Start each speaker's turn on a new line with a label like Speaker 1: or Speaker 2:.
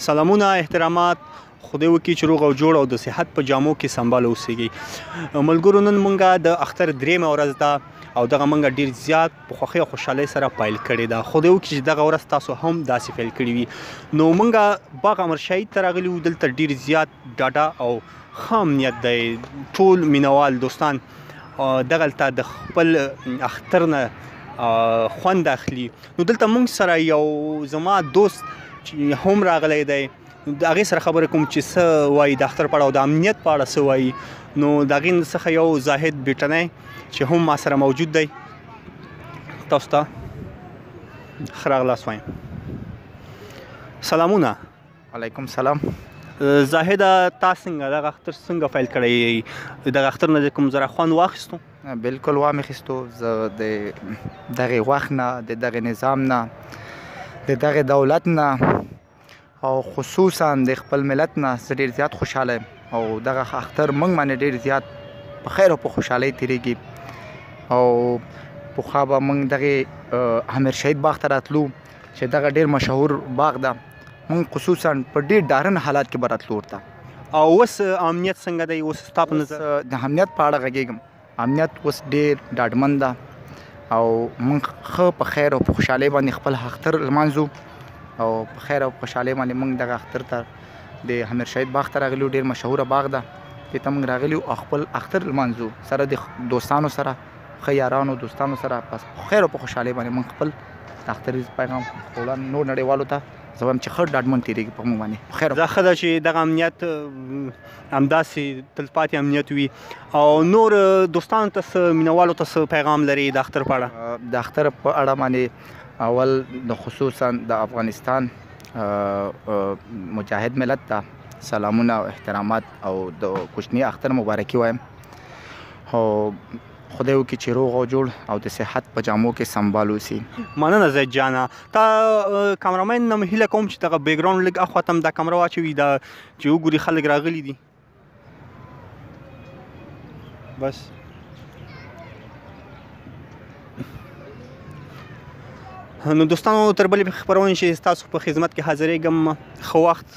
Speaker 1: سلامونه احترامات، خدای وکړي چې روغ او جوړ او د صحت په جامو کې سمبال اوسېږئ. ملګرو، نن مونږه د اختر درېیمه ورځ ده او دغه مونږه ډیر زیات په خوښۍ او خوشحالۍ سره پیل کړې ده. خدای وکړي چې دغه ورځ تاسو هم داسې پیل کړې وي. نو مونږه باغ امر شهید ته راغلي وو. دلته ډیر زیات ډاډه او ښه امنیت دی. ټول مینوال دوستان دغلته د خپل اختر نه خوند اخلي. نو دلته مونږ سره یو زما دوست چې هم راغلی دی، د هغې سره خبرې کوم چې څه وایي د اختر په اړه او د امنیت په اړه څه وایي. نو د هغې څخه یو زاهد بیټنی چې هم ما سره موجود دی، تاسو ته ښه راغلاست وایم. سلامونه.
Speaker 2: علیکم سلام.
Speaker 1: زاهده، تا څنګه دغه اختر څنګه پیل کړی؟ دغه اختر نه کوم ذره خوند واخیستو؟
Speaker 2: بالکل وامې خیستو. زه د دغې وخت نه، د دغې نظام نه، د دغې دولت نه او خصوصا د خپل ملت نه زه ډېر زیات خوشحاله یم او دغه اختر موږ باندې ډېر زیات په خیر او په خوشحالۍ تېرېږي. او پخوا به موږ دغې امیر شهید باغ ته راتلو چې دغه ډېر مشهور باغ ده. موږ خصوصا په ډېر ډارن حالات کې به راتلو ورته.
Speaker 1: او اوس امنیت څنګه دی اوس ستا په نظر؟
Speaker 2: د امنیت په اړه غږېږم. امنیت اوس ډېر ډاډمن ده او موږ ښه په خیر او په خوشحالۍ باندې خپل اختر لمانځو او په خیر او خوشحالۍ باندې موږ دغه اختر ته د امیر شهید باغ ته راغلي یو. ډېر مشهوره باغ ده، دې ته موږ راغلي یو او خپل اختر لمانځو سره د دوستانو سره، ښه یارانو دوستانو سره. بس په خیر او په خوشحالۍ باندې موږ خپل د اختریز پیغام خپلوان نور نړیوالو ته زه وایم چې ښه ډاډمن تېرېږي په موږ باندې په خیر.
Speaker 1: دا ښه ده چې دغه امنیت همداسې تلپاتې امنیت وي. او نور دوستانو ته څه، مینوالو ته څه پیغام لري د اختر په اړه؟
Speaker 2: د اختر په اړه باندې اول د خصوصا د افغانستان مجاهد ملت ته سلامونه او احترامات او د کوچني اختر مبارکي وایم او خدای وکړي چې روغ او جوړ او د صحت په جامو کې سمبال اوسي.
Speaker 1: مننه زید جانه. تا کمرامین نه هیله کوم چې دغه بیکګراوند لږ اخوا ته هم دا کمره واچوي، دا چې وګوري خلک راغلي دي. بس نو دوستانو، تر بلې خپرونې چې ستاسو په خدمت کې حاضرېږم، ښه وخت.